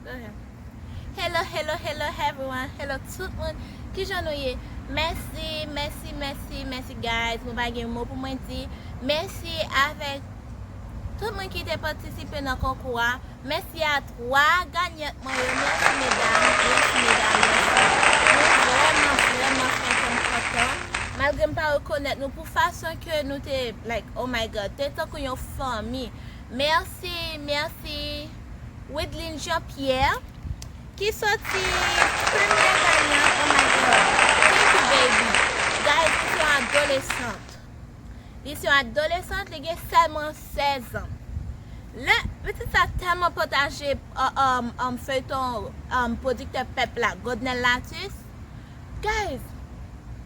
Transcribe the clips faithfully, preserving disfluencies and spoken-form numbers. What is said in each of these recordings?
Go ahead. Hello, hello, hello everyone. Hello tout moun. Kijan nou ye? Mèsi, mèsi, mèsi, mèsi guys. Mwen pa gen mo pou mwen di. Mèsi avèk tout moun ki te patisipe nan konkou a. Mèsi a twa ganyant mwen yo. Mèsi medam, mèsi medam, mèsi. Nou vrèman, vrèman fè kè m kontan. Malgre m pa rekonèt nou pou fason ke nou te, like, oh my God, te tankou yon fanmi. Mèsi, mèsi. Widline Jean Pierre, ki soti premye ganyan. Oh my God. Thank you, baby. Guys, li se yon adolesant. Li se yon adolesant, li gen sèlman sèz an. Lè pitit sa tèlman pataje, uh, um, um, feyton, um, Pwodiktè Pèp la, Godnel Latus. Guys,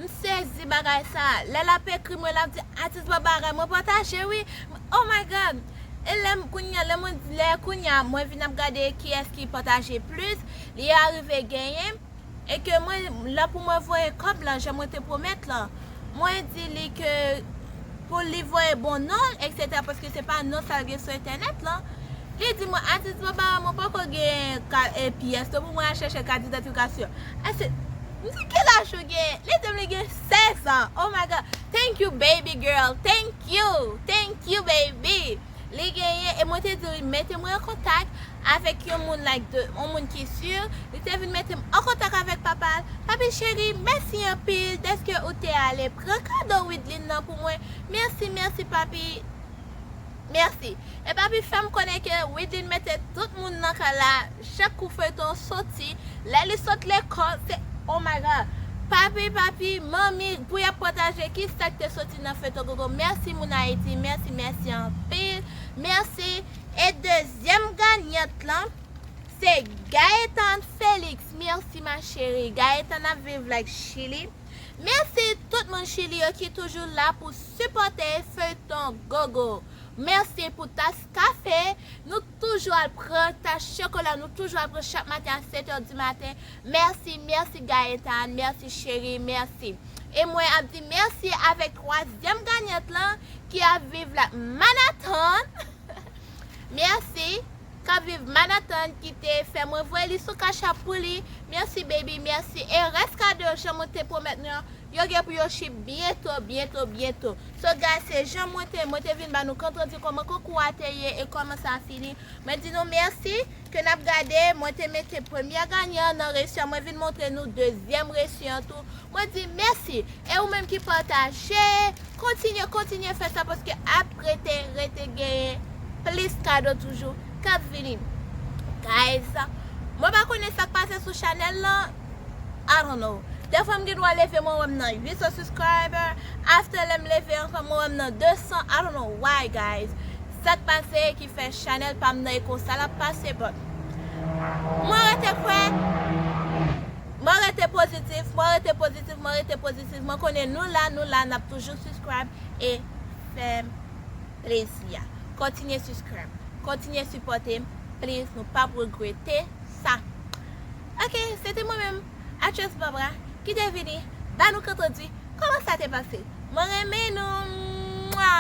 m sezi bagay sa. Lè l ap ekri mwen, l ap di, "Atis Barbara, mwen pataje wi." Oh my God. E lè m, kounye a, lè mwen, lè kounye a, mwen vin ap gade kiyès ki pataje plis, li arive genyen. E ke mwen, lè pou mwen voye kòb lan, jan mwen te pwomèt lan, mwen di li ke pou li voye bon non, et cetera, paske se pa non sa l gen sou entènèt lan. Li di mwen, "Atis Barbara, mwen poko gen ka, e, pyès tou pou mwen al chèche kat idantifikasyon." Ase, m di, "Ki laj ou gen?" Li di m li gen sèz an. Oh my God. Thank you, baby girl. Thank you. Thank you, baby. Li genyen, e mwen te di li mete mwen an kontak avèk yon moun, like, de, yon moun ki si. Li te vin mete m an kontak avèk papa l. Papi cheri, mèsi anpil dèske ou te ale pran kado Widline nan pou mwen. Mèsi, mèsi, papi. Mèsi. E papi fè m konnen ke Widline mete tout moun nan kay la. Chak kou feyton soti, lè li sot lekòl, se, oh my God. Papi, papi, manmi, pou y ap pataje ki sa k te soti nan feyton Gogo. Mèsi, moun Ayiti. Mèsi, mèsi anpil. Mèsi. E dezyèm ganyant lan, se Gaëtan Félix. Mèsi, ma chérie. Gaëtan ap viv, like, Chili. Mèsi tout moun Chili yo ki toujou la pou sipòte feyton Gogo. Mèsi pou tas kafe. Nou toujou al pran tas chokola. Nou toujou al pran chak maten a sèt è di maten. Mèsi, mèsi Gaëtan. Mèsi cheri, mèsi. E mwen ap di mèsi avèk twazyèm ganyant lan ki ap viv la Manhattan. Mèsi. K ap viv Manhattan ki te fè mwen voye li sou Cash App pou li. Mèsi, baby, mèsi. E rès kado, jan mwen te pwomèt nou an, yo gen pou yo ship byento, byento, byento. So, guys, se jan mwen te, mwen te vin ba nou kont randi kòman konkou a te ye e kòman sa fini. Mwen di nou mèsi, ke n ap gade, mwen te mete premyè ganyan nan resi an, mwen vin montre nou dezyèm resi an tou. Mwen di mèsi. E ou menm ki pataje, kontinye, kontinye fè sa paske ap rete, rete genyen plis kado toujou k ap vini. Guys, mwen pa konnen sa k pase sou chanèl lan. I don't know. Defwa m gen dwa leve mwen wè m nan uit san subscriber. After lè m leve ankò mwen wè m nan de san. I don't know why, guys. Sa k pase ki fè chanèl pa m nan e konsa l ap pase, but mwen rete kwè. Mwen rete pozitif, mwen rete pozitif, mwen rete pozitif. Mwen konnen nou la, nou la, n ap toujou subscribe e fè m plezi a. Kontinye subscribe, kontinye sipòte m, please, nou p ap regrete sa. Ok, se te mwen menm, Actress Barbara, ki te vini ba nou kont randi kòman sa te pase. Mwen renmen nou. Mwa!